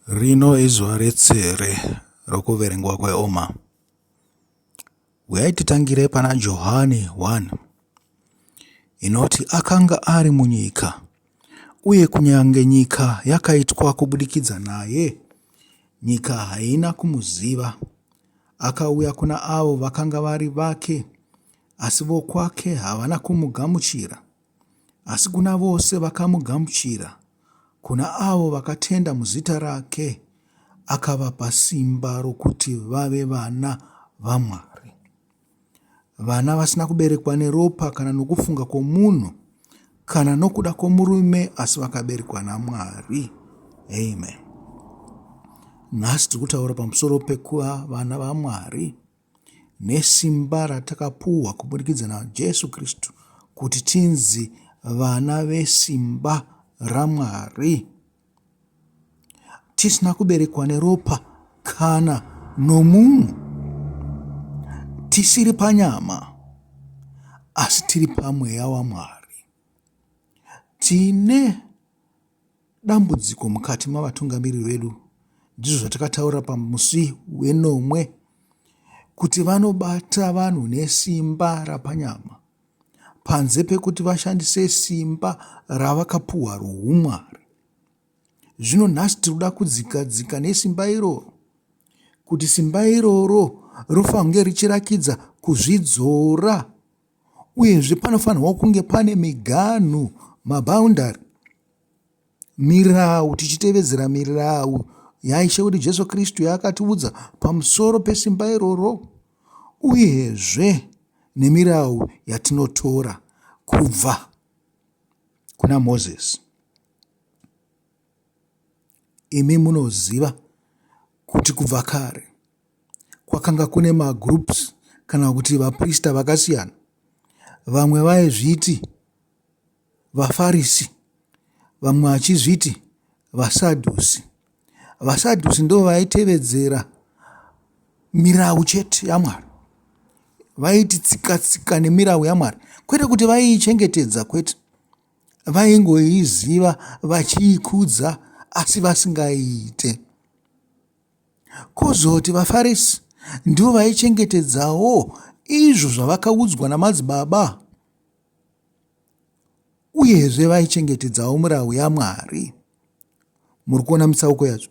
Rino izuva retsere rokuverengwa kweOma. Uyai titangire pana Johani 1 inoti akanga ari munyika uye kunyange nyika yakaitwa kubudikidza naye, nyika haina kumuziva. Akauya kuna avo vakanga vari vake, asi vokwake havana kumugamuchira. Asi kuna vose vakamugamuchira, kuna avo vakatenda muzita rake, akavapa simba rokuti vave vana vaMwari. Vana vasina kuberekwa neropa kana nokufunga kwomunhu kana nokuda kwomurume asi vakaberekwa naMwari. Amen. Nhasi tiri kutaura pamusoro pekuva vana vaMwari. nesimba ratakapuhwa kuburikidza naJesu Kristu kuti tinzi vana vesimba raMwari, tisina kuberekwa neropa kana nomunhu, tisiri panyama, asi tiri pamweya waMwari. Tine dambudziko mukati mavatungamiriri vedu. Ndizvo zvatakataura pamusi wenomwe kuti vanobata vanhu nesimba rapanyama panze pekuti vashandise simba ravakapuhwa roumwari. Zvino nhasi tiri kuda kudzika dzika nesimba iroro kuti simba iroro rofanira kunge richirakidza kuzvidzora uyezve panofanirwa kunge pane miganhu maboundary mirau tichitevedzera mirau yaIshe wedu Jesu Kristu yaakatiudza pamusoro pesimba iroro uyezve nemirau yatinotora kubva kuna Mozisi. Imi munoziva kuti kubva kare kwakanga kune magroups kana kuti vaprista vakasiyana. Vamwe vaizviti vaFarisi, vamwe vachizviti vaSadhusi. VaSadhusi ndivo vaitevedzera mirau chete yaMwari. Vaiti tsika tsika nemirau yaMwari, kwete kuti vaiichengetedza kwete. Vaingoiziva vachiikudza asi vasingaiite. Kuzoti vaFarisi ndivo vaichengetedzawo izvo zvavakaudzwa namadzibaba uyezve vaichengetedzawo mirau yaMwari. Muri kuona mitsauko yacho?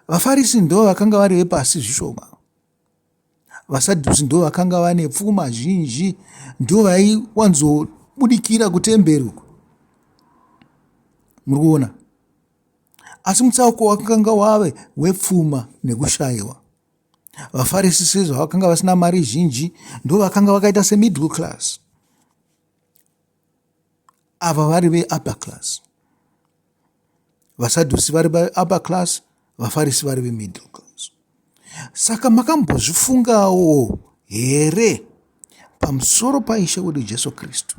VaFarisi ndo vakanga vari vepasi zvishoma. VaSadhusi ndo vakanga vane pfuma zhinji, ndo vaiwanzobudikira kutemberi uko. Muri kuona? Asi mutsauko wakanga wave wepfuma nekushaiwa. VaFarisi sezvavakanga vasina mari zhinji ndo vakanga vakaita semiddle class, ava vari veupper class. VaSadhusi vari veupper class, vaFarisi vari vemiddle class. Saka makambozvifungawo here pamusoro paIshe wedu Jesu Kristu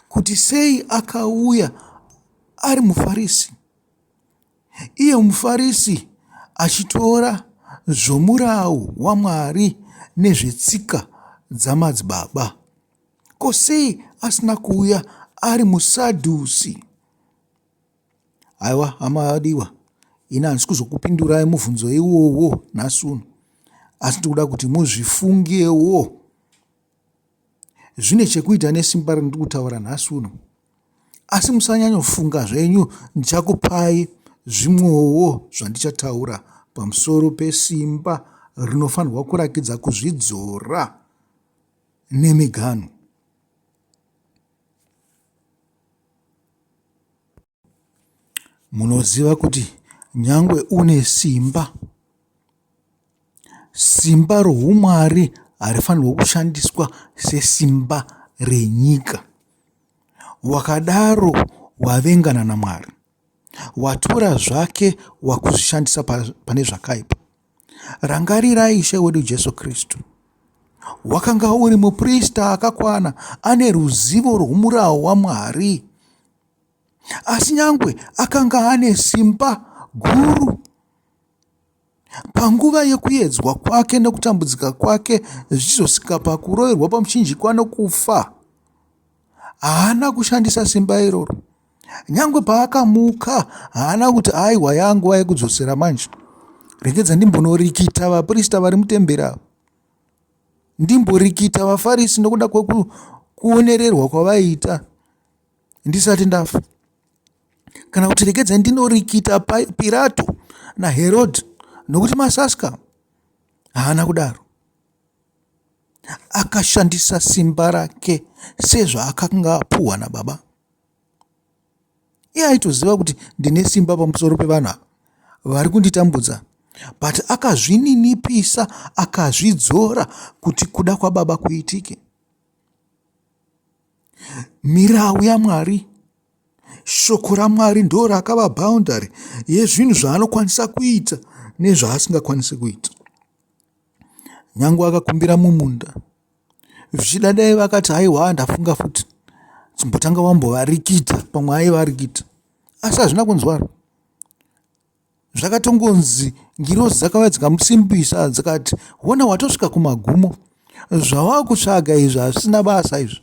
kuti sei akauya ari muFarisi? Iye muFarisi achitora zvomurau waMwari nezvetsika dzamadzibaba. Ko sei asina kuuya ari muSadhusi? Haiwa hama vadiwa, ini handisi kuzokupindurai mubvunzo iwowo nhasi uno, asi ndikuda kuti muzvifungewo. Zvine chekuita nesimba randiri kutaura nhasi uno, asi musanyanyofunga zvenyu, ndichakupai zvimwewo zvandichataura pamusoro pesimba rinofanirwa kurakidza kuzvidzora nemiganhu. Munoziva kuti nyangwe une simba, simba roumwari harifanirwe kushandiswa sesimba renyika. Wakadaro wavengana naMwari, watora zvake wakuzvishandisa pane zvakaipa. Rangarirai Ishe wedu Jesu Kristu. Wakanga uri muprista akakwana ane ruzivo rwomurau waMwari. Asi nyangwe akanga ane simba guru panguva yekuedzwa kwake nekutambudzika kwake zvichizosvika pakuroverwa pamuchinjikwa nokufa, haana kushandisa simba iroro. Nyangwe paakamuka haana kuti aiwa yanguva yekudzosera manje. Regedza ndimbonorikita vaprista vari mutemberi ava. Ndimborikita vaFarisi nokuda kwekuonererwa kwavaiita ndisati ndafa. Kana kuti regedza ndinorikita Pirato naHerodhi nokuti masaska. Haana kudaro. Akashandisa simba rake sezvaakanga apuhwa nababa. Iye aitoziva kuti ndine simba pamusoro pevanhu ava vari kunditambudza but akazvininipisa akazvidzora kuti kuda kwababa kuitike. Mirau yaMwari, shoko raMwari ndo rakava boundary yezvinhu zvaanokwanisa kuita nezvaasingakwanisi kuita. Nyangwe akakumbira mumunda zvichida dai vakati haiwa ndafunga futi chimbotanga wambovarikita pamwe aivarikita asi hazvina kunzwaro zvakatongonzi ngirozi dzakauya dzikamusimbisa dzikati hona watosvika kumagumo zvawava kutsvaga izvi hazvisina basa izvi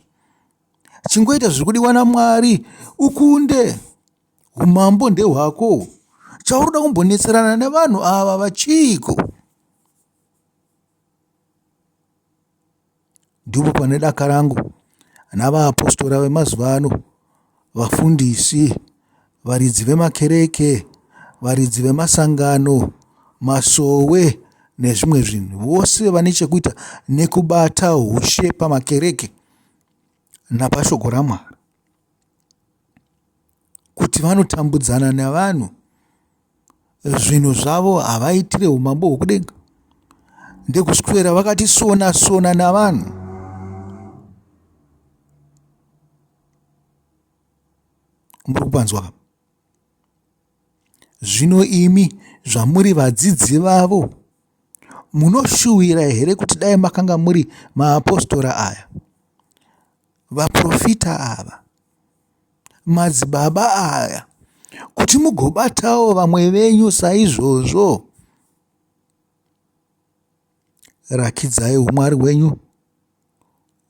chingoita zviri kudiwa namwari ukunde umambo ndehwako chauri kuda kumbonetserana nevanhu ava vachiiko Ndipo pane daka rangu navaapostora vemazuva ano, vafundisi, varidzi vemakereke, varidzi vemasangano, masowe nezvimwe zvinhu. Vose vane chekuita nekubata hushe pamakereke napashoko raMwari. Kuti vanotambudzana nevanhu zvinhu zvavo havaitire umambo hwokudenga ndekuswera vakati sona sona navanhu muri kupanzwa ka zvino imi zvamuri vadzidzi vavo munoshuwira here kuti dai makanga muri maapostora aya vaprofita ava madzibaba aya kuti mugobatawo vamwe venyu saizvozvo. Rakidzai umwari hwenyu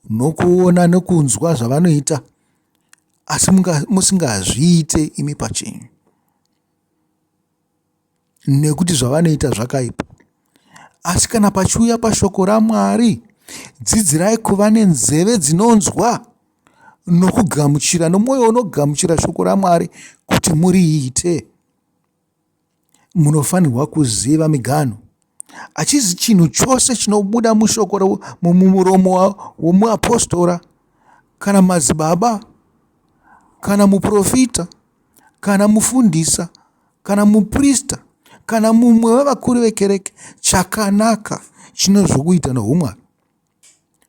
nokuona nokunzwa zvavanoita asi musingazviite imi pachenyu. Nekuti zvavanoita zvakaipa. Asi kana pachiuya pashoko raMwari, dzidzirai kuva nenzeve dzinonzwa nokugamuchira nomwoyo unogamuchira shoko raMwari kuti muriite. Munofanirwa kuziva miganhu. Hachizi chinhu chose chinobuda mushoko mumuromo womuapostora kana madzibaba kana muprofita kana mufundisa kana muprista kana mumwe wevakuru vekereke chakanaka chine zvokuita noumwari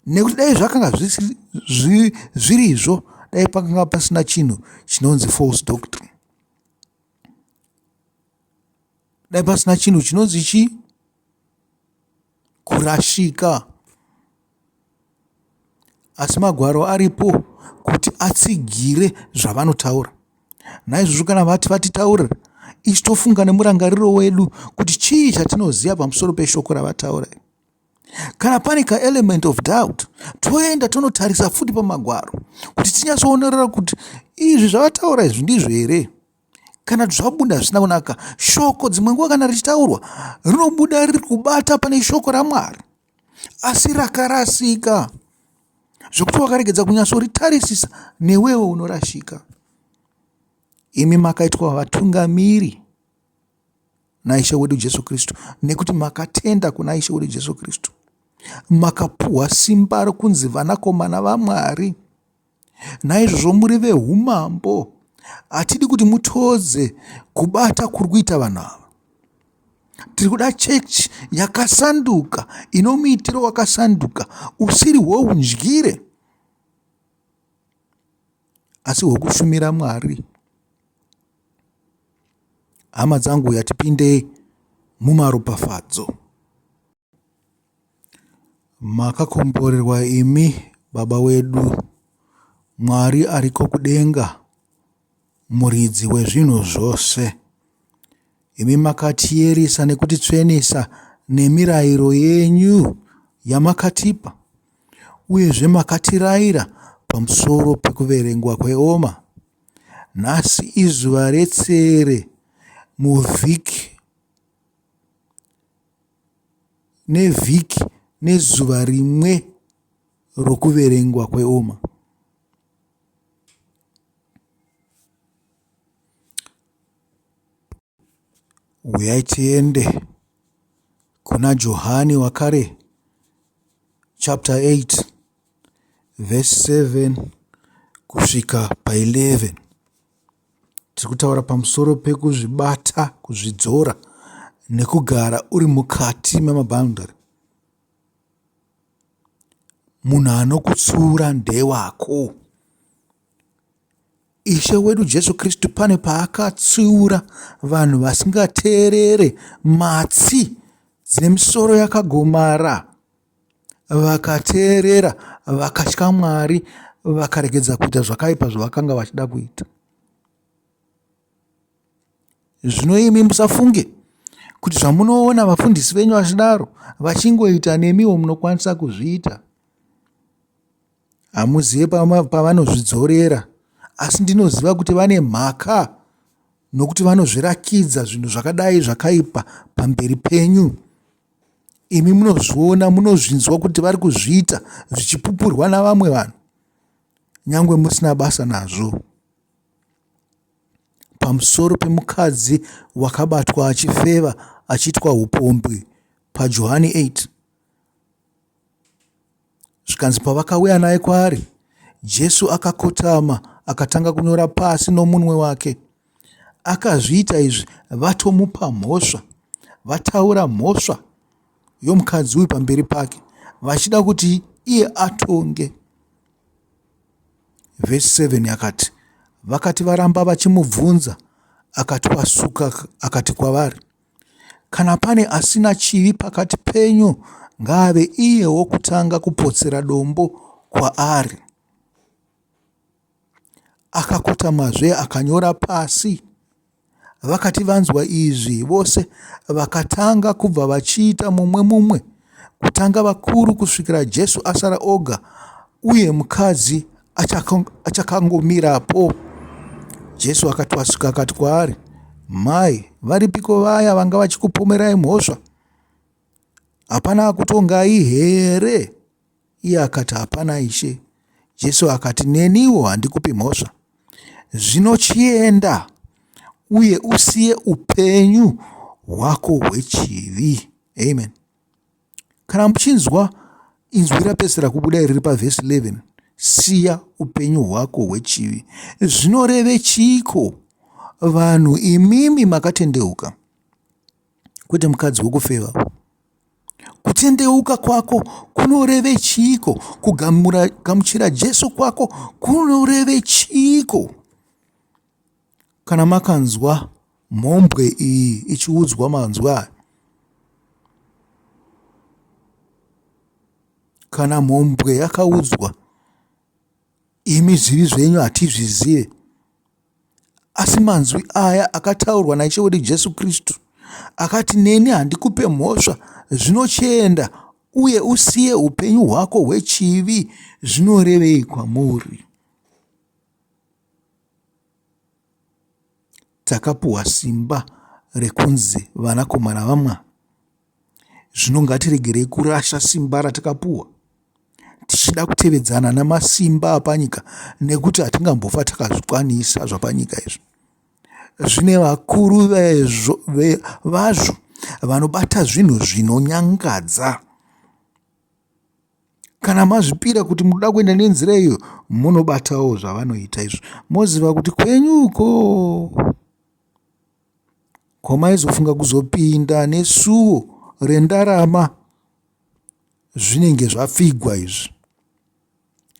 nekuti dai zvakanga zvirizvo dai pakanga pasina chinhu chinonzi false doctrine dai pasina chinhu chinonzi chii kurashika asi magwaro aripo kuti atsigire zvavanotaura naizvozvo kana vati vatitaurira isu tofunga nemurangariro wedu kuti chii chatinoziva pamusoro peshoko ravataura kana pane kaelement of doubt toenda tonotarisa futi pamagwaro kuti tinyatsoonerera kuti izvi zvavataura izvi ndizvo here kana zvabuda zvisina kunaka shoko dzimwe nguva kana richitaurwa rinobuda riri kubata pane shoko ramwari asi rakarasika zvekuti wakaregedza kunyatsoritarisisa newewo unorashika imi makaitwa vatungamiri naIshe wedu Jesu Kristu nekuti makatenda kuna Ishe wedu Jesu Kristu makapuhwa simba rokunzi vanakomana vaMwari Naizvozvo muri veumambo, hatidi kuti mutodze kubata kuri kuita vanhu ava. Tiri kuda chechi yakasanduka ino muitiro wakasanduka usiri hwoundyire asi hwokushumira Mwari. Hama dzangu, yatipinde mumaropafadzo. Makakomborerwa imi Baba wedu, Mwari ariko kudenga, muridzi wezvinhu zvose. Imi makatiyerisa nekutitsvenesa nemirayiro yenyu yamakatipa, uyezve makatirayira pamusoro pekuverengwa kweoma. Nhasi izuva retsere muvhiki nevhiki nezuva rimwe rokuverengwa kweoma. Huyai tiende kuna Johani wakare chapter 8 verse 7 kusvika pa11. Tiri kutaura pamusoro pekuzvibata, kuzvidzora nekugara uri mukati memaboundary. Munhu anokutsiura ndewako. Ishe wedu Jesu Kristu pane paakatsiura vanhu vasingateerere matsi dzine misoro yakagomara vakateerera vakatya Mwari vakaregedza kuita zvakaipa zvavakanga vachida kuita. Zvino imi musafunge kuti zvamunoona vafundisi venyu vachidaro vachingoita nemiwo munokwanisa kuzviita. Hamuzive pavanozvidzorera asi ndinoziva kuti vane mhaka nokuti vanozvirakidza zvinhu zvakadai zvakaipa pamberi penyu. Imi munozviona munozvinzwa kuti vari kuzviita zvichipupurwa navamwe vanhu nyangwe musina basa nazvo. Pamusoro pemukadzi wakabatwa achifeva achiitwa upombwe paJohani 8. Zvikanzi pavakauya naye kwaari, Jesu akakotama akatanga kunyora pasi nomunwe wake. Akazviita izvi vatomupa mhosva, vataura mhosva yomukadzi uyu pamberi pake, vachida kuti iye atonge. Vhesi 7 yakati, vakati varamba vachimubvunza, akatwasuka akati kwavari, Kana pane asina chivi pakati penyu, ngaave iye wokutanga kupotsera dombo kwaari. Akakotamazve akanyora pasi. Vakati vanzwa izvi vose vakatanga kubva vachiita mumwe mumwe, kutanga vakuru kusvikira Jesu asara oga uye mukadzi achakangomirapo. Jesu akatwasuka akati kwaari, Mai, varipiko vaya vanga vachikupomerai mhosva? Hapana akutongai here? Iye akati, Hapana, Ishe. Jesu akati, Neniwo handikupi mhosva. Zvino chienda uye usiye upenyu hwako hwechivi. Amen. Kana muchinzwa inzwi rapedzisira kubuda riri pavhesi 11, siya upenyu hwako hwechivi. Zvinoreve chiiko? Vanhu imimi makatendeuka, kwete mukadzi wokufeva. Kutendeuka kwako kunoreve chiiko? Kugamuchira Jesu kwako kunoreve chiiko? Kana makanzwa mhombwe iyi ichiudzwa manzwi aya, kana mhombwe yakaudzwa, imi zvivi zvenyu hatizvizive, asi manzwi aya akataurwa naIshe wedu Jesu Kristu akati, neni handikupe mhosva, zvino chienda uye usiye upenyu hwako hwechivi, zvinorevei kwamuri? Takapuhwa simba rekunzi vanakomana vaMwari. Zvino ngatiregerei kurasha simba ratakapuhwa tichida kutevedzana namasimba apanyika nekuti hatingambofa takazvikwanisa zvapanyika izvi. Zvine vakuru vazvo vanobata zvinhu zvinonyangadza. Kana mazvipira kuti munoda kuenda nenzira iyo munobatawo zvavanoita izvo moziva kuti kwenyu uko kwamaizofunga kuzopinda nesuwo rendarama zvinenge zvapfigwa izvi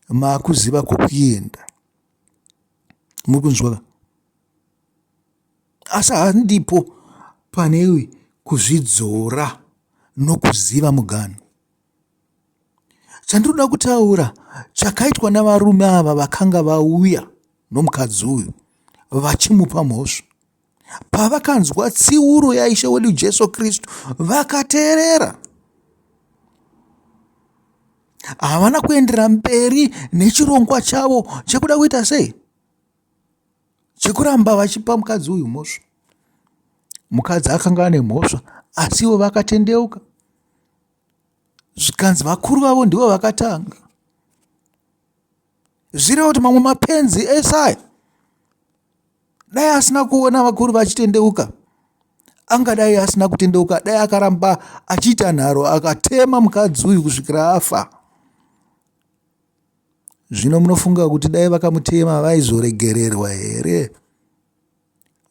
makuziva kwokuenda muri kunzwa asi handipo pane kuzvidzora nokuziva muganhu Chandinoda kutaura chakaitwa navarume ava vakanga vauya nomukadzi uyu vachimupa mhosva. Pavakanzwa tsiuro yaIshe wedu Jesu Kristu vakateerera. Havana kuendera mberi nechirongwa chavo chekuda kuita sei? Chekuramba vachipa mukadzi uyu mhosva. Mukadzi akanga ane mhosva asi ivo vakatendeuka. Zvikanzi vakuru vavo ndivo vakatanga. Zvireva kuti mamwe mapenzi ese aya dai asina kuona vakuru vachitendeuka angadai asina kutendeuka dai akaramba achiita nharo akatema mukadzi uyu kusvikira afa. Zvino munofunga kuti dai vakamutema vaizoregererwa here?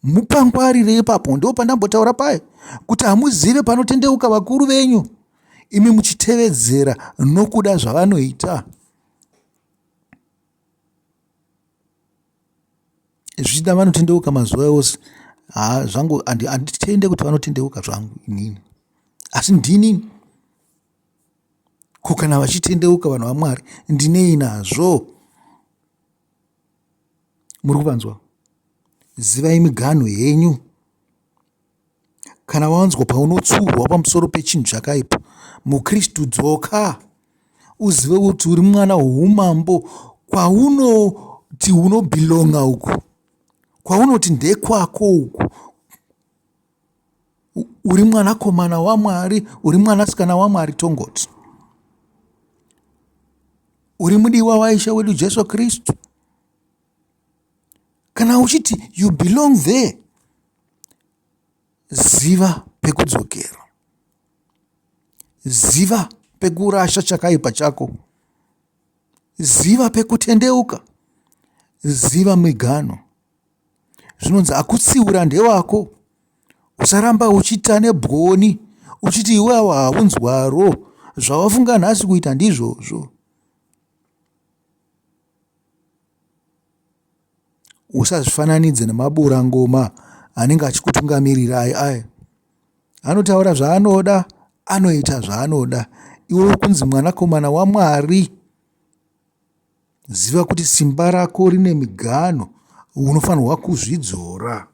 Mupangwarire ipapo, ndipo pandambotaura paye kuti hamuzive panotendeuka vakuru venyu imi muchitevedzera nokuda zvavanoita. Zvichida vanotendeuka mazuva ose, haa zvangu handitende kuti vanotendeuka zvangu inini, asi ndini Ko kana vachitendeuka vanhu vaMwari ndinei nazvo? Muri kuvanzwa? Zivai miganhu yenyu. Kana wanzwa paunotsurwa pamusoro pechinhu chakaipa, muKristu dzoka uzive kuti uri mwana woumambo kwaunoti unobhilonga uku, kwaunoti ndekwako uku, Uri mwanakomana waMwari, uri mwanasikana waMwari tongoti. Uri mudiwa waIshe wedu Jesu Kristu. Kana uchiti you belong there, ziva pekudzokera. Ziva pekurasha chakaipa chako. Ziva pekutendeuka. Ziva miganho. Zvinonzi akutsiura ndewako. Usaramba uchiita nebwoni uchiti iwe awa haunzwaro. Zvawafunga nhasi kuita ndizvozvo. Usazvifananidze nemaboorangoma anenge achikutungamirirai aya. Anotaura zvaanoda, anoita zvaanoda. Iwe uri kunzi mwanakomana waMwari. Ziva kuti simba rako rine miganho, unofanirwa kuzvidzora.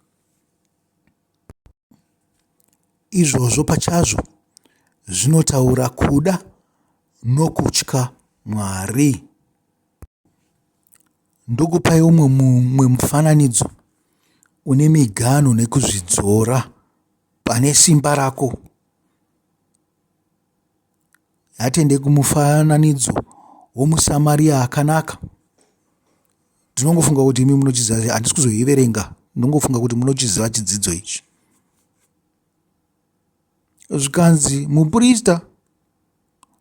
Izvozvo pachazvo zvinotaura kuda nokutya Mwari. Ndokupai umwe mumwe mufananidzo une miganho nekuzvidzora pane simba rako. Ngatende kumufananidzo womuSamaria akanaka. Ndinongofunga kuti imi munochiziva, handisi kuzoiverenga. Ndinongofunga kuti munochiziva chidzidzo ichi. Zvikanzi muprista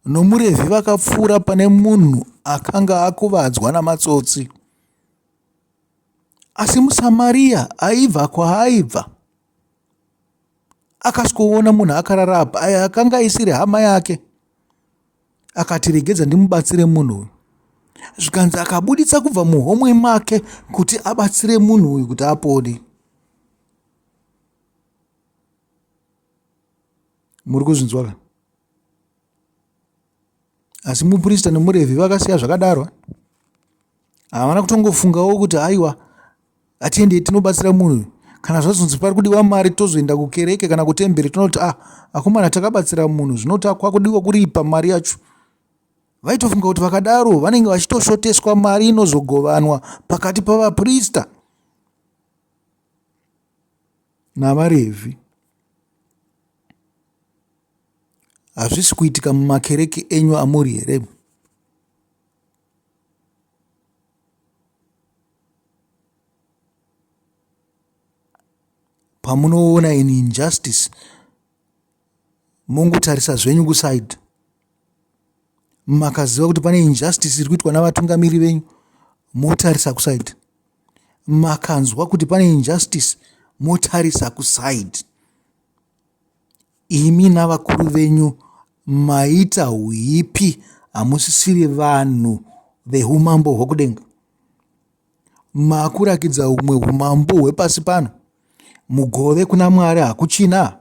nomuRevhi vakapfuura pane munhu akanga akuvadzwa namatsotsi. Asi muSamaria aibva kwaaibva akasvikoona munhu akarara apa aya akanga isiri hama yake akati regedza ndimubatsire munhu uyu zvikanzi akabuditsa kubva muhomwe make kuti abatsire munhu uyu kuti apone muri kuzvinzwa ka asi muprista nemurevhi vakasiya zvakadaro havana kutongofungawo kuti aiwa Hatiendei tinobatsira munhu uyu. Kana zvazonzi pari kudiwa mari tozoenda kukereke kana kutemberi tinoti ah akomana takabatsira munhu zvino kwakudiwa kuripa mari yacho. Vaitofunga kuti vakadaro vanenge vachitoshoteswa mari inozogovanwa pakati pavaprista navaRevhi. Hazvisi kuitika mumakereke enyu amuri here? Pamunoona an injustice mongotarisa zvenyu kuside. Makaziva kuti pane injustice iri kuitwa navatungamiri venyu motarisa kuside. Makanzwa kuti pane injustice motarisa kuside. Imi navakuru venyu maita huipi, hamusisiri vanhu veumambo hwokudenga. Makurakidza humwe umambo hwepasi pano. Mugove kuna Mwari hakuchina,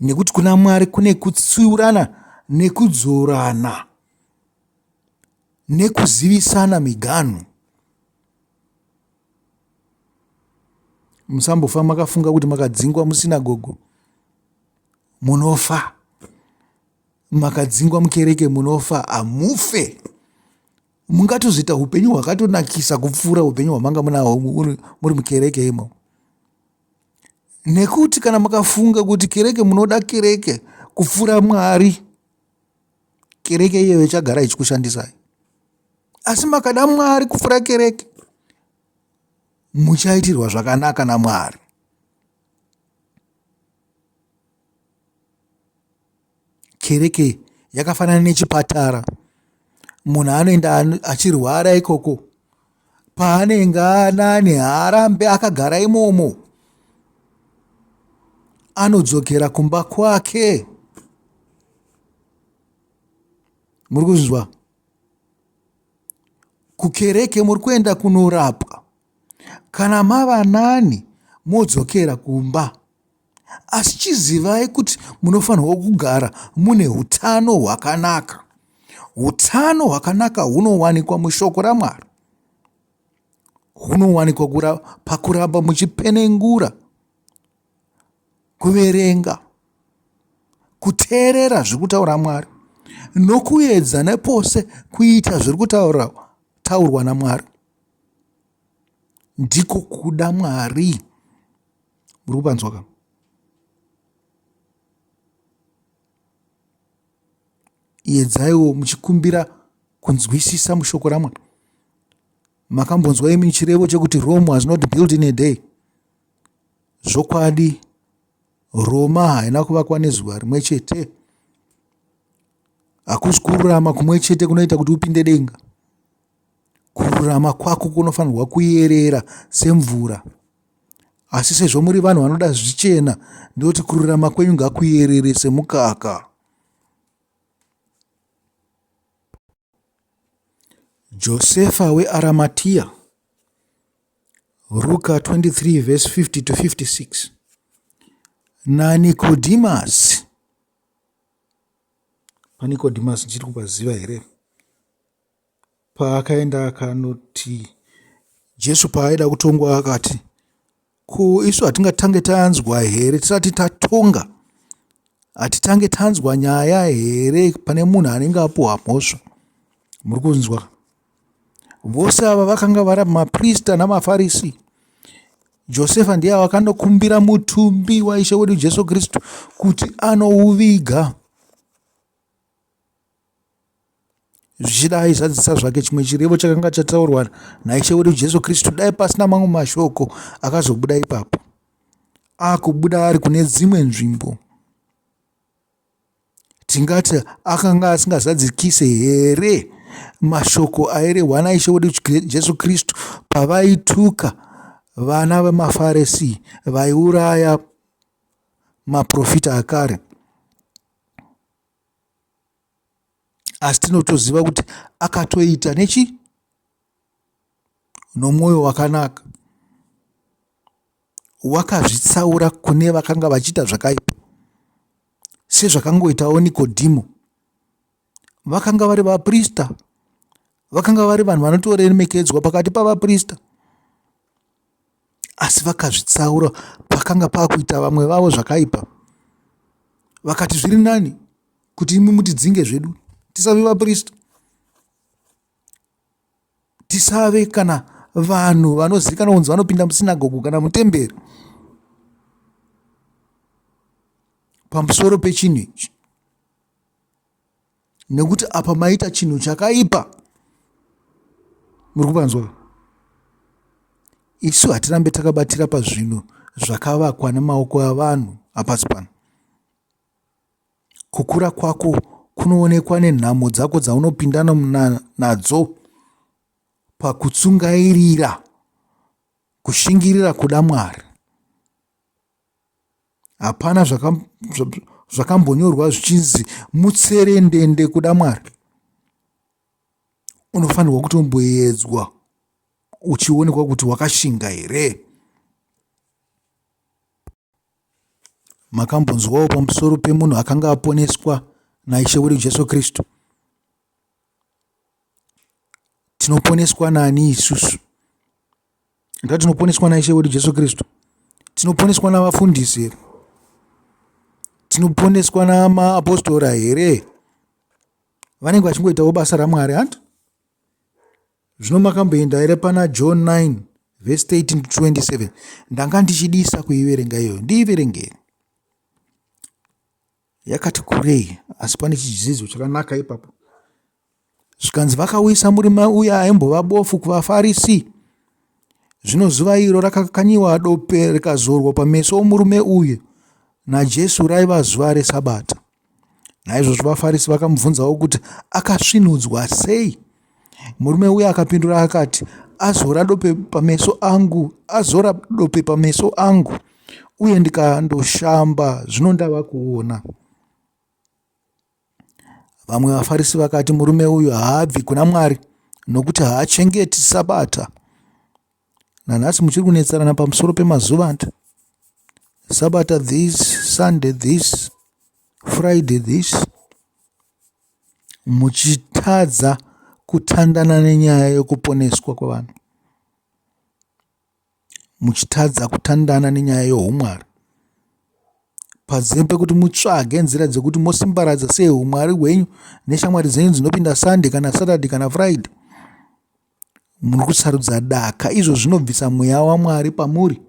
nekuti kuna Mwari kune kutsiurana nekudzorana nekuzivisana miganhu. Musambofa makafunga kuti makadzingwa musinagogo munofa. Makadzingwa mukereke munofa. Hamufe. Mungatozoita upenyu hwakatonakisa kupfuura upenyu hwamanga munahwo muri mukereke imo. Nekuti kana mukafunga kuti kereke munoda kereke kupfuura Mwari, kereke iyoyo ichagara ichikushandisai. Asi makada Mwari kupfuura kereke, muchaitirwa zvakanaka naMwari. Kereke yakafanana nechipatara. Munhu anoenda achirwara ikoko. Paanenge anani haarambe akagara imomo. Anodzokera kumba kwake. Muri kuzvinzwa? Kukereke muri kuenda kunorapwa. Kana mava nani modzokera kumba. Asi chizivai kuti munofanirwa kugara mune utano hwakanaka. Utano hwakanaka hunowanikwa mushoko raMwari. Hunowanikwa pakuramba muchipenengura, kuverenga, kuteerera zviri kutaura Mwari nokuedza nepose kuita zviri kutaurwa naMwari. Ndiko kuda Mwari. Muri kupanzwa ka? Yedzaiwo muchikumbira kunzwisisa mushoko raMwari. Makambonzwa imi chirevo chekuti Rome was not built in a day. Zvokwadi, Roma haina kuvakwa nezuva rimwe chete. Hakusi kururama kumwe chete kunoita kuti upinde denga. Kururama kwako kunofanirwa kuyerera semvura. Asi sezvo muri vanhu vanoda zvichena, ndinoti kururama kwenyu ngakuyerere semukaka. Josefa weAramatia, Ruka 23 verse 50 to 56 naNikodhimasi. PaNikodhimasi ndichiri kupaziva here? Paakaenda akanoti Jesu paaida kutongwa akati, ko isu hatingatange tanzwa here tisati tatonga? Hatitange tanzwa nyaya here pane munhu anenge apuhwa mhosva? Muri kunzwa? Vose ava vakanga vari maprista namaFarisi. Josefa ndiye wakanokumbira mutumbi waIshe wedu Jesu Kristu kuti anouviga. Zvichida aizadzisa zvake chimwe chirevo chakanga chataurwa naIshe wedu Jesu Kristu dai pasina mamwe mashoko akazobuda ipapo. Akubuda ari kune dzimwe nzvimbo. Tingati akanga asingazadzikise here mashoko airehwa naIshe wedu Jesu Kristu pavaituka vana vemaFarisi vaiuraya maprofita akare? Asi tinotoziva kuti akatoita nechi nomwoyo wakanaka. Wakazvitsaura kune vakanga vachiita zvakaipa sezvakangoitawo Nikodhimo. Vakanga vari vaprista, vakanga vari vanhu vanotoremekedzwa pakati pavaprista, asi vakazvitsaura pakanga pakuita vamwe vavo zvakaipa. Vakati zviri nani kuti imi mutidzinge zvedu tisave vaprista, tisave kana vanhu vanozivikanwa kunzi vanopinda musinagogo kana mutemberi pamusoro pechinhu ichi nekuti apa maita chinhu chakaipa. Muri kupanzwa? Isu hatirambe takabatira pazvinhu zvakavakwa nemaoko avanhu apasi pano. Kukura kwako kunoonekwa nenhamo dzako dzaunopinda nadzo pakutsungairira kushingirira kuda Mwari. Hapana zvakambonyorwa zvichinzi mutserendende kuda Mwari. Unofanirwa kutomboedzwa uchionekwa kuti wakashinga here. Makambonzwawo pamusoro pemunhu akanga aponeswa naIshe wedu Jesu Kristu. Tinoponeswa nani isusu? Nga tinoponeswa naIshe wedu Jesu Kristu. Tinoponeswa navafundisi here? Tinoponeswa namaapostora here? Vanenge vachingoitawo basa raMwari hanti? Zvino makamboenda here pana John 9 vhesi 13 to 27? Ndanga ndichidisa kuiverenga iyoyo. Ndiiverengei. Yakati kurei asi pane chidzidzo chakanaka ipapo. Zvikanzi vakauyisa murume uya aimbova bofu kuvaFarisi. Zvino zuva iro rakakanyiwa dope rikazorwa pameso omurume uyu naJesu raiva zuva reSabata. Naizvozvo vaFarisi vakamubvunzawo kuti akasvinudzwa sei. Murume uya akapindura akati, azora dope pameso angu, azora dope pameso angu, uye ndikandoshamba, zvino ndava kuona. Vamwe vaFarisi vakati, murume uyu haabvi kuna Mwari nokuti haachengeti Sabata. Nanhasi muchiri kunetsarana pamusoro pemazuva anta. Sabata this, Sunday this, Friday this. Muchitadza kutandana nenyaya yokuponeswa kwevanhu. Muchitadza kutandana nenyaya yohumwari. Panze pekuti mutsvage nzira dzekuti mosimbaradza sei humwari hwenyu neshamwari dzenyu dzinopinda Sunday kana Saturday kana Friday. Muri kusarudza daka izvo zvinobvisa mweya waMwari pamuri.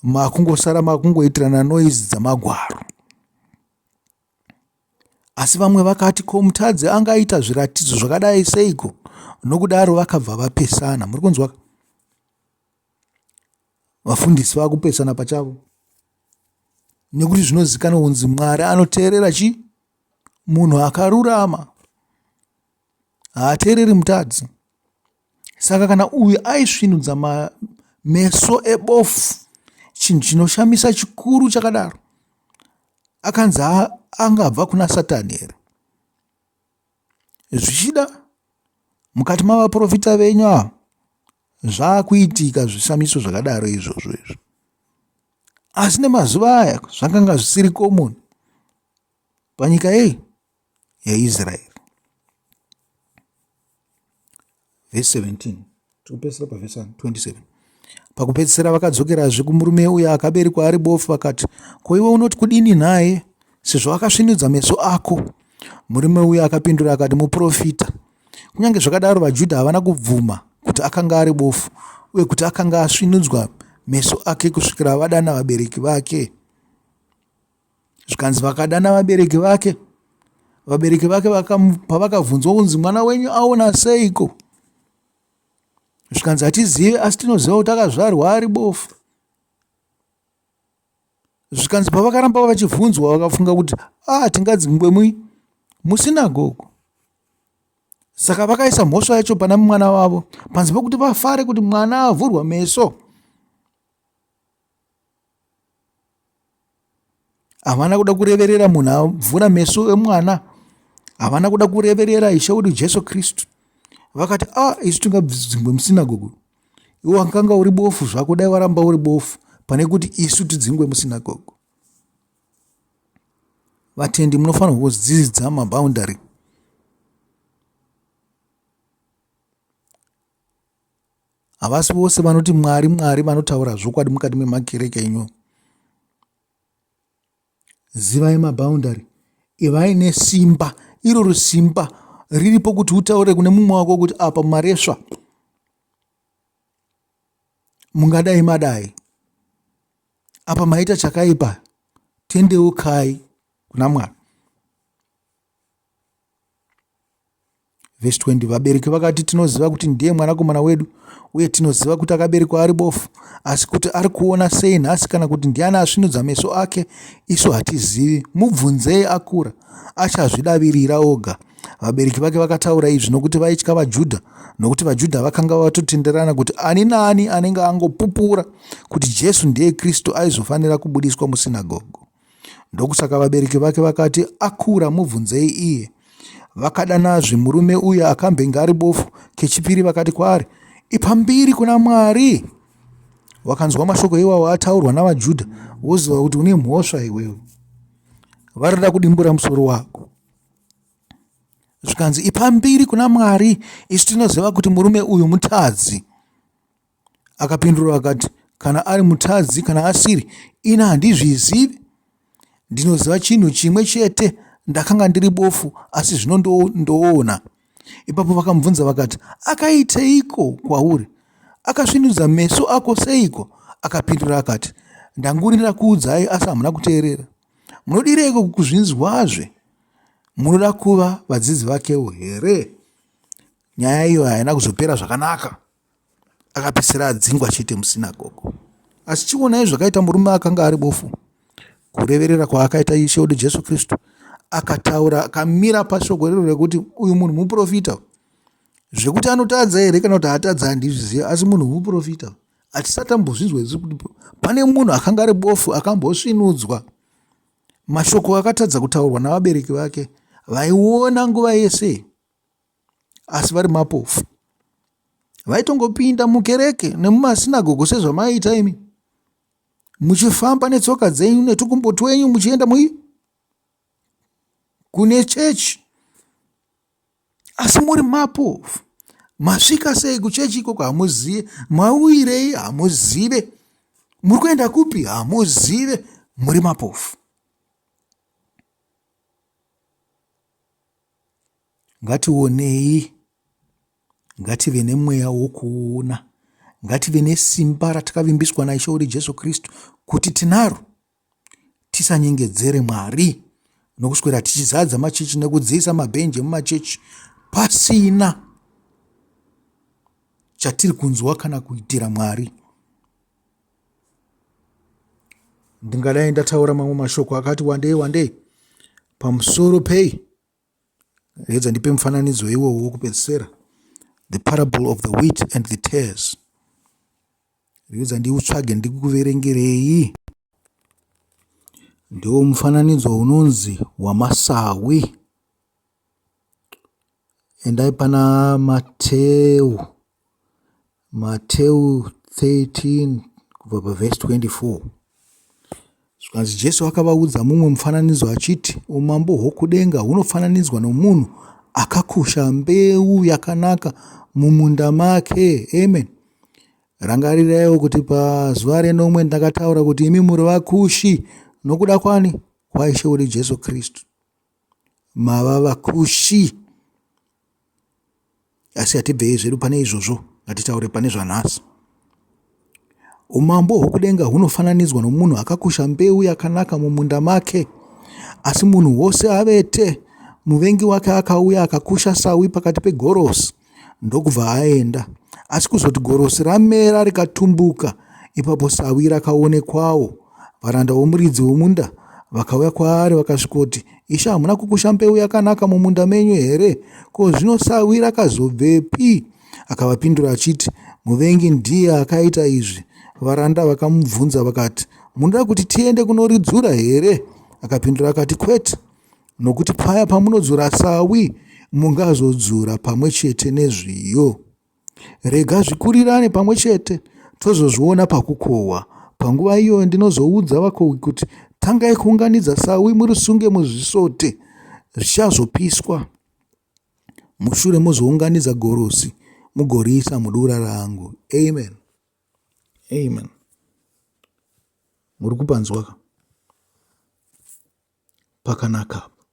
Makungosara makungoitirana noise dzamagwaro. Asi vamwe vakati, ko mutadzi angaita zviratidzo zvakadai seiko? Nokudaro vakabva vapesana. Muri kunzwa? Vafundisi vakupesana pachavo. Nekuti zvinozikanwa kunzi Mwari anoteerera chi munhu akarurama. Haateereri mutadzi. Saka kana uyu aisvinudza meso ebofu, chinhu chinoshamisa chikuru chakadaro, akanzi angabva kuna Satani here? Zvichida mukati mavaprofita venyu ava zvakuitika zvishamiso zvakadaro izvozvo izvo. Asi nemazuva aya zvakanga zvisiri common panyika yei yeIsraeri. Vhesi 17 tikupedzisira pavhesi 27. Pakupedzisira vakadzokerazve kumurume uya akaberekwa ari bofu vakati, ko iwe unoti kudini naye sezvo akasvinudza meso ako? Murume uya akapindura akati, muprofita. Kunyange zvakadaro vaJudha havana kubvuma kuti akanga ari bofu uye kuti akanga asvinudzwa meso ake kusvikira vadana vabereki vake. Zvikanzi vakadana vabereki vake. Vabereki vake pavakabvunzwa kunzi mwana wenyu aona seiko? Zvikanzi hatizive asi tinoziva kuti akazvarwa ari bofu. Zvikanzi pavakaramba vachibvunzwa vakafunga kuti ah tingadzingwe mui musinagogo. Saka vakaisa mhosva yacho pana mwana wavo panze pekuti vafare kuti mwana avhurwa meso. Havana kuda kureverera munhu avhura meso emwana. Havana kuda kureverera Ishe wedu Jesu Kristu. Vakati, ah, isu tingadzingwe musinagogo. Iwe wakanga uri bofu zvako, dai waramba uri bofu pane kuti isu tidzingwe musinagogo. Vatendi munofanirwa kudzidza maboundary. Havasi vose vanoti Mwari Mwari vanotaura zvokwadi mukati memakereke enyu. Zivai maboundary, ivai nesimba. Iroro simba riripo kuti utaure kune mumwe wako kuti apa maresva. Mungadai madai. Apa maita chakaipa. Tendeukai kuna Mwari. Vhesi 20 Vabereki vakati, Tinoziva kuti ndiye mwanakomana wedu, uye tinoziva kuti akaberekwa ari bofu, asi kuti ari kuona sei nhasi kana kuti ndiani asvinudza meso ake, isu hatizivi. Mubvunzei akura, achazvidavirira oga. Vabereki vake vakataura izvi nokuti vaitya vaJudha, nokuti vaJudha vakanga vatotenderana kuti ani naani anenge angopupura kuti Jesu ndiye Kristu aizofanira kubudiswa musinagogo. Ndokusaka vabereki vake vakati, Akura, mubvunzei iye. Vakadanazve murume uya akambenge ari bofu kechipiri vakati kwaari, Ipa mbiri kuna Mwari. Wakanzwa mashoko iwawo ataurwa navaJudha, woziva kuti une mhosva iwewe. Varida kudimbura musoro wako. Zvikanzi, Ipa mbiri kuna Mwari, isu tinoziva kuti murume uyu mutadzi. Akapindura akati, Kana ari mutadzi kana asiri, ini handizvizivi. Ndinoziva chinhu chimwe chete, ndakanga ndiri bofu, asi zvino ndoona. Ipapo vakamubvunza vakati, Akaiteiko kwauri? Akasvinudza meso ako seiko? Akapindura akati, Ndanguri ndakuudzai asi hamuna kuteerera. Munodireiko kuzvinzwazve? Munoda kuva vadzidzi vakewo here? Nyaya iyo haina kuzopera zvakanaka. Akapedzisira adzingwa chete musinagogo. Asi chionai zvakaita murume akanga ari bofu. Kureverera kwaakaita Ishe wedu Jesu Kristu. Akataura akamira pashoko rero rekuti uyu munhu muprofita. Zvekuti anotadza here kana kuti haatadza handizviziva asi munhu muprofita. Hatisati tambozvinzwa isu kuti pane munhu akanga ari bofu akambosvinudzwa. Mashoko akatadza kutaurwa navabereki vake vaiona nguva yese asi vari mapofu. Vaitongopinda mukereke nemumasinagogo sezvamaiita imi muchifamba netsoka dzenyu netukumbo twenyu muchienda mui kune chechi asi muri mapofu masvika sei kuchechi ikoko hamuzive mauyirei hamuzive muri kuenda kupi hamuzive muri mapofu Ngationei, ngative nemweya wokuona, ngative nesimba ratakavimbiswa naIshe wedu Jesu Kristu kuti tinaro. Tisanyengedzere Mwari nokuswera tichizadza machechi nekudziisa mabhenji emumachechi pasina chatiri kunzwa kana kuitira Mwari. Ndingadai ndataura mamwe mashoko akati wandei wandei pamusoro pei Regedza ndipe mufananidzo iwowo wokupedzisira. The parable of the wheat and the tares. Regedza ndiutsvage ndikuverengerei. Ndiwo mufananidzo unonzi wamasawi. Endai pana Mateu. Mateu 13 kubva pavhesi 24. Zvikanzi Jesu akavaudza mumwe mufananidzo achiti, Umambo hwokudenga hunofananidzwa nomunhu akakusha mbeu yakanaka mumunda make. Amen. Rangariraiwo kuti pazuva renomwe ndakataura kuti imi muri vakushi nokuda kwani? KwaIshe wedu Jesu Kristu. Mava vakushi. Asi hatibvei zvedu pane izvozvo, ngatitaure pane zvanhasi. Umambo hwokudenga hunofananidzwa nomunhu akakusha mbeu yakanaka mumunda make. Asi munhu wose avete, muvengi wake akauya akakusha sawi pakati pegorosi ndokubva aenda. Asi kuzoti gorosi ramera rikatumbuka, ipapo sawi rakaonekwawo. Varanda vomuridzi womunda vakauya kwaari vakasvikoti, Ishe, hamuna kukusha mbeu yakanaka mumunda menyu here? Ko zvino sawi rakazobvepi? Akavapindura achiti, Muvengi ndiye akaita izvi. Varanda vakamubvunza vakati, Munoda kuti tiende kunoridzura here? Akapindura akati, Kwete, nokuti paya pamunodzura sawi, mungazodzura pamwe chete nezviyo. Rega zvikurirane pamwe chete, tozozviona pakukohwa. Panguva iyoyo ndinozoudza vakohwi kuti, Tangai kuunganidza sawi murisunge muzvisote, zvichazopiswa. Mushure mozounganidza gorosi mugoriisa mudura rangu. Amen. Amen. Muri kupanzwa ka? Pakanaka apa.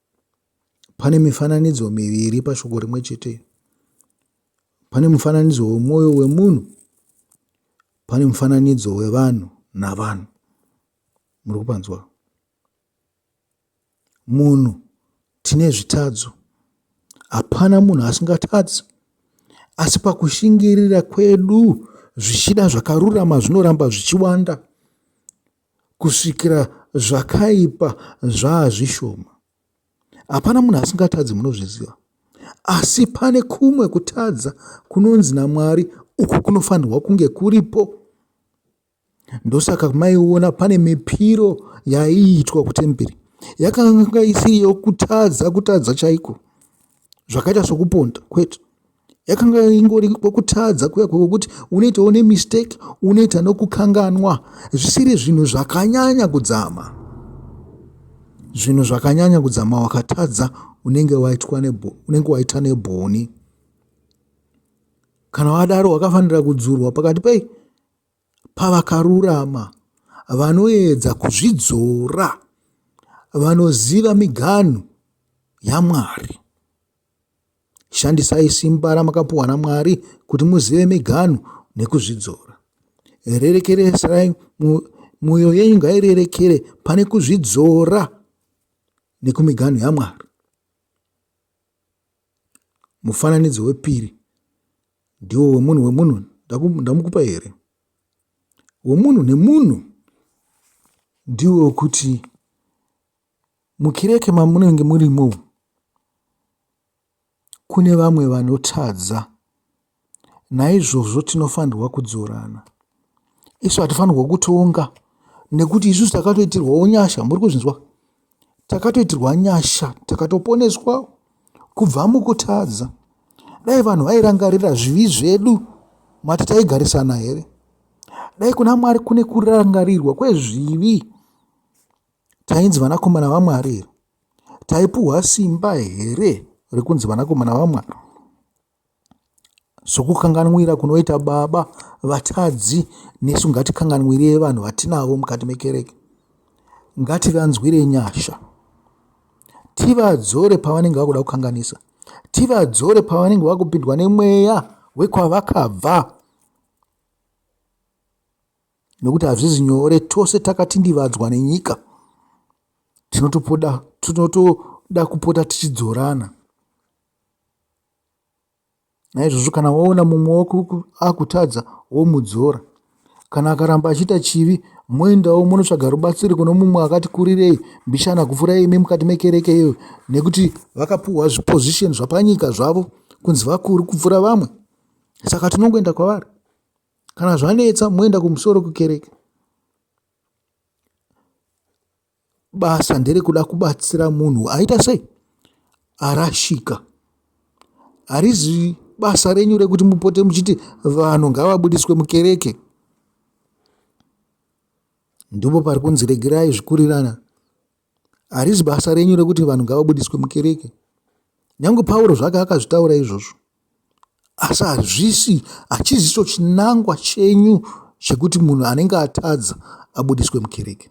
Pane mifananidzo miviri pashoko rimwe chete. Pane mufananidzo wemwoyo wemunhu, pane mufananidzo wevanhu navanhu. Muri kupanzwa? Munhu tine zvitadzo. Hapana munhu asingatadzi. Asi pakushingirira kwedu zvichida zvakarurama zvinoramba zvichiwanda. kusvikira zvakaipa zvaazvishoma. Hapana munhu asingatadzi munozviziva. Asi pane kumwe kutadza kunonzi naMwari uku kunofanirwa kunge kuripo. Ndosaka maiona pane mipiro yaiitwa kutemberi yakanga isiri yokutadza kutadza chaiko zvakaita sokuponda kwete yakanga ingori kwekutadza kuya kwekuti unoitawo nemistake unoita nokukanganwa zvisiri zvinhu zvakanyanya kudzama zvinhu zvakanyanya kudzama wakatadza unenge waitwa unenge waita nebhoni kana wadaro wakafanira kudzurwa pakati pei pavakarurama vanoedza kuzvidzora vanoziva miganhu yamwari. Shandisai simba ramakapuhwa naMwari kuti muzive miganhu nekuzvidzora. Rerekeresai mwoyo yenyu ngairerekere pane kuzvidzora nekumiganhu yaMwari. Mufananidzo wepiri ndiwo wemunhu wemunhu ndamukupa here? Wemunhu nemunhu ndiwo wekuti Mukereke mamunenge murimo kune vamwe vanotadza, naizvozvo tinofanirwa kudzorana. Isu hatifanirwa kutonga nekuti isusu takatoitirwawo nyasha. Muri kuzvinzwa? Takatoitirwa nyasha, takatoponeswa kubva mukutadza. Dai vanhu vairangarira zvivi zvedu, mati taigarisana here? Dai kuna Mwari kune kurangarirwa kwezvivi Tainzi vanakomana vaMwari here? Taipuhwa simba here rekunzi vanakomana vaMwari? Sokukanganwira kunoita baba vatadzi, nesu ngatikanganwirei vanhu vatinavo mukati mekereke. Ngativanzwire nyasha, tivadzore pavanenge vakuda kukanganisa, tivadzore pavanenge vakupindwa nemweya wekwavakabva. Nekuti hazvizi nyore tose takatindivadzwa nenyika tinotopoda tinotoda kupota tichidzorana. Naizvozvo kana waona mumwe wako akutadza womudzora. Kana akaramba achiita chivi moendawo monotsvaga rubatsiro kune mumwe akati kurirei mbichana kupfuura imi mukati mekereke iyoyo nekuti vakapuhwa zviposition zvapanyika zvavo kunzi vakuru kupfuura vamwe. Saka tinongoenda kwavari. Kana zvanetsa moenda kumusoro kukereke. Basa nderekuda kubatsira munhu aita sei? Arashika. Harizi basa renyu rekuti mupote muchiti vanhu ngavabudiswe mukereke. Ndipo pari kunzi regerai zvikurirana. Harizi basa renyu rekuti vanhu ngavabudiswe mukereke. Nyange Pauro zvake akazvitaura izvozvo. Asi hazvisi hachizicho chinangwa chenyu chekuti munhu anenge atadza abudiswe mukereke.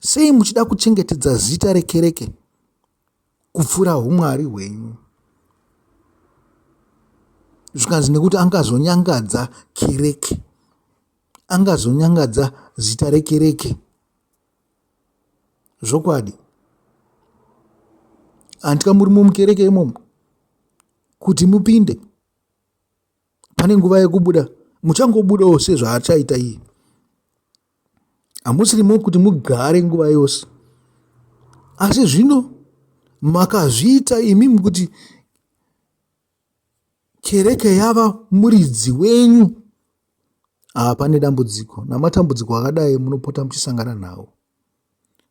Sei muchida kuchengetedza zita rekereke kupfuura humwari hwenyu? Zvikanzi nekuti angazonyangadza kereke, angazonyangadza zita rekereke. Zvokwadi. Handika murimo mukereke imomo kuti mupinde. Pane nguva yekubuda, muchangobudawo sezvaachaita iye. Hamusirimo kuti mugare nguva yose. Asi zvino makazviita imimi kuti kereke yava muridzi wenyu. Apa pane dambudziko namatambudziko akadai munopota muchisangana nawo.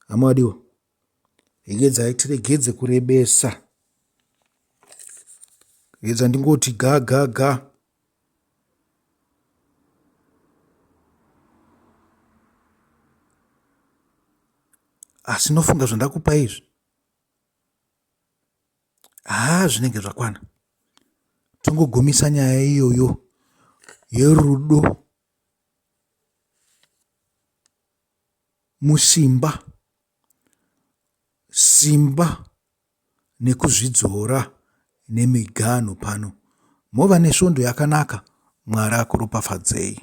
Hama vadiwa, regedzai tiregedze kurebesa. Regedza ndingoti ga ga ga. Asi nofunga zvandakupa izvi haa zvinenge zvakwana tongogumisa nyaya iyoyo yerudo musimba simba nekuzvidzora nemiganhu pano mova nesvondo yakanaka mwari akuropafadzei.